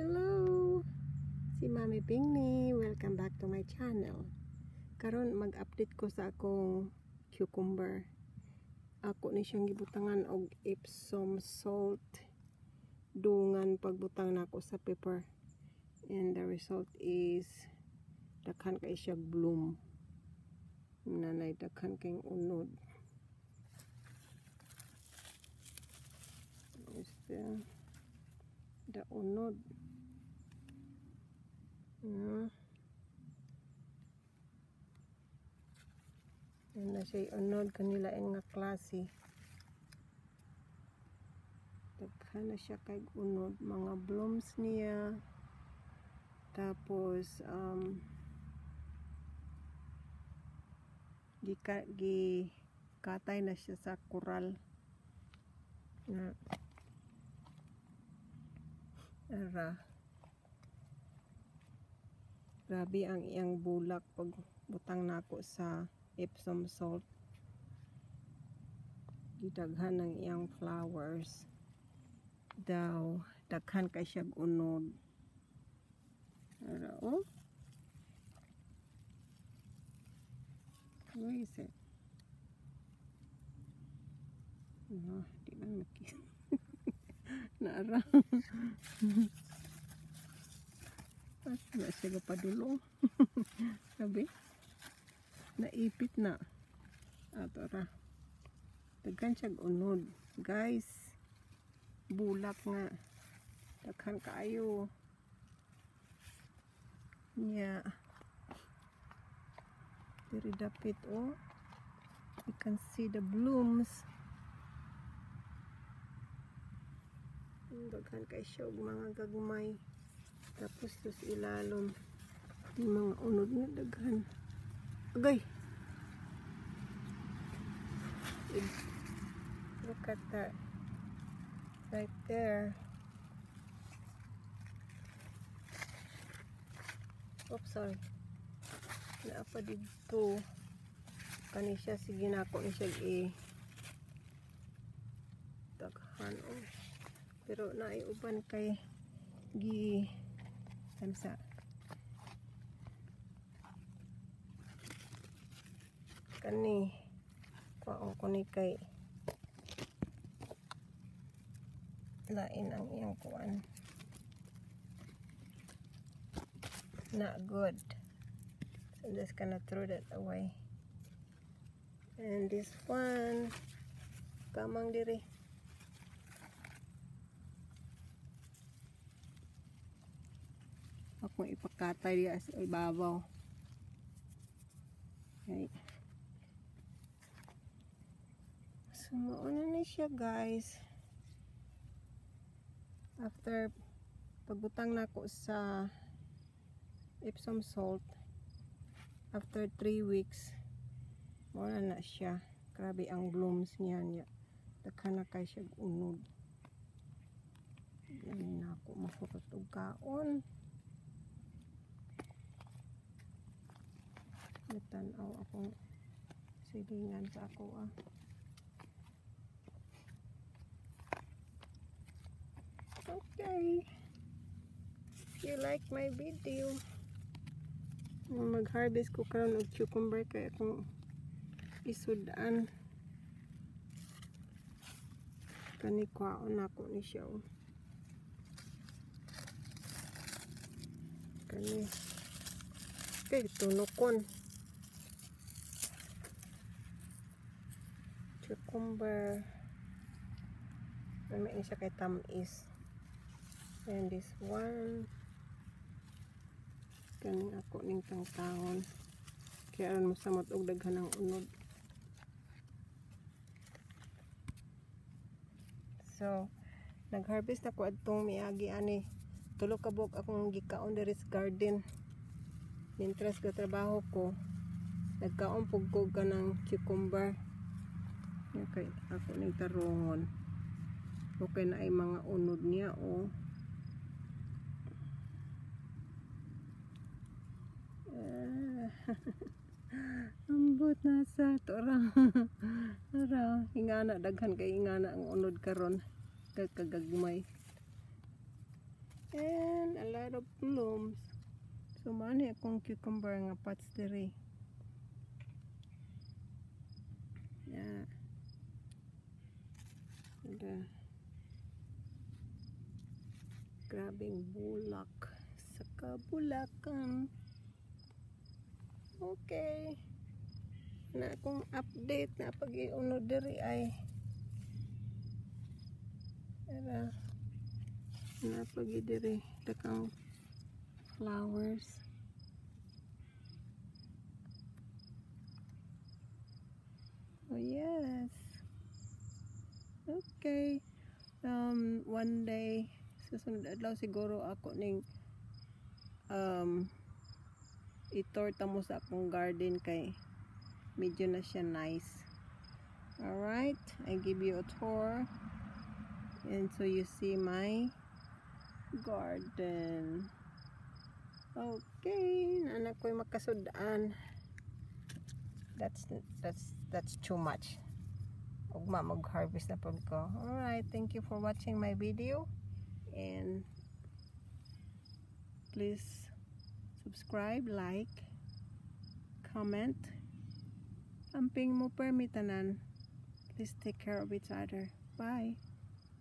Hello! Si Mami Pingni. Welcome back to my channel. Karon mag-update ko sa akong cucumber. Ako ni siyang gibutangan og Epsom salt. Dungan pagbutang nako sa pepper. And the result is daghan kay siya bloom. Nanay daghan kay unod. Is the unod. Yan na siya unod kanilain nga klase. Daghan na siya kay unod, mga blooms niya. Tapos gikatay na siya sa koral. Na ara. Grabe ang iyang bulak pag butang nako sa Epsom salt. Gidaghan ang iyang flowers. Daw daghan kay siya unod. Ara oh. Where is it? No, di man makita. Naara. Asa na siya gapadulong. Sabi, naipit na. Ato ra. Daghan siya unod. Guys, bulak nga. Daghan kaayo. Nya. Diri dapit oh. You can see the blooms. Daghan kay siya og mga gagmay. Tapos tos ilalom yung mga unod na daghan. Agay. Look at that. Right there. Oops, sorry. Naa pa didto. Kani siya sige nako ni siya i daghan oh. Pero naay uban kay gi tamsa. Kani kuwaon ko ni kay lain ang iyang kuan. Not good. So I'm just gonna throw that away. And this one, kamang diri. Akong ipakatay diya sa ibabaw. Okay. So, mauna na siya guys. After pagbutang nako sa Epsom salt, after 3 weeks, mauna na siya. Grabe ang blooms niya niya. Daghan na kay siya unod. Yan na ako mahurot og kaon. Natanaw akong silingan sa ako ah. Okay. If you like my video, mag-harvest ko karon og cucumber kay akong isudan. Kani kwaon nako ni siya oh. Kani kay tunokon. Cucumber. May siya kay tamis. And this one, kaning ako ning tangtangon. Kaya aron mosamot og daghan ang unod. So, nag-harvest na ko adtong miagi ani. Tulo ka buok akong gikaon diri sa garden. Mientras ga trabaho ko, nagkaon pug ko kanang cucumber. Okay, ako ning tarungon. Okay na ay mga unod niya oh. Ambot na sa tora. Ara, ingana daghan kay ingana ang unod karon kagagmay. And lot of blooms. So mao ni akong cucumber nga pots diri. Yeah. And grabeng bulak sa kabulakan. Okay. Na akong update na pag iuno diri ay Ara na pag diri dakang flowers. Oh yes. Okay. One day sa sunod adlaw siguro ako ning i-tour ta mo sa akong garden kay medyo na siya nice. Alright, I give you a tour and so you see my garden. Okay, naa ko'y makasud-an. That's too much. Ugma mag-harvest na pud ko. Alright, thank you for watching my video and please subscribe, like, comment. Amping mo permi tanan. Please take care of each other. Bye.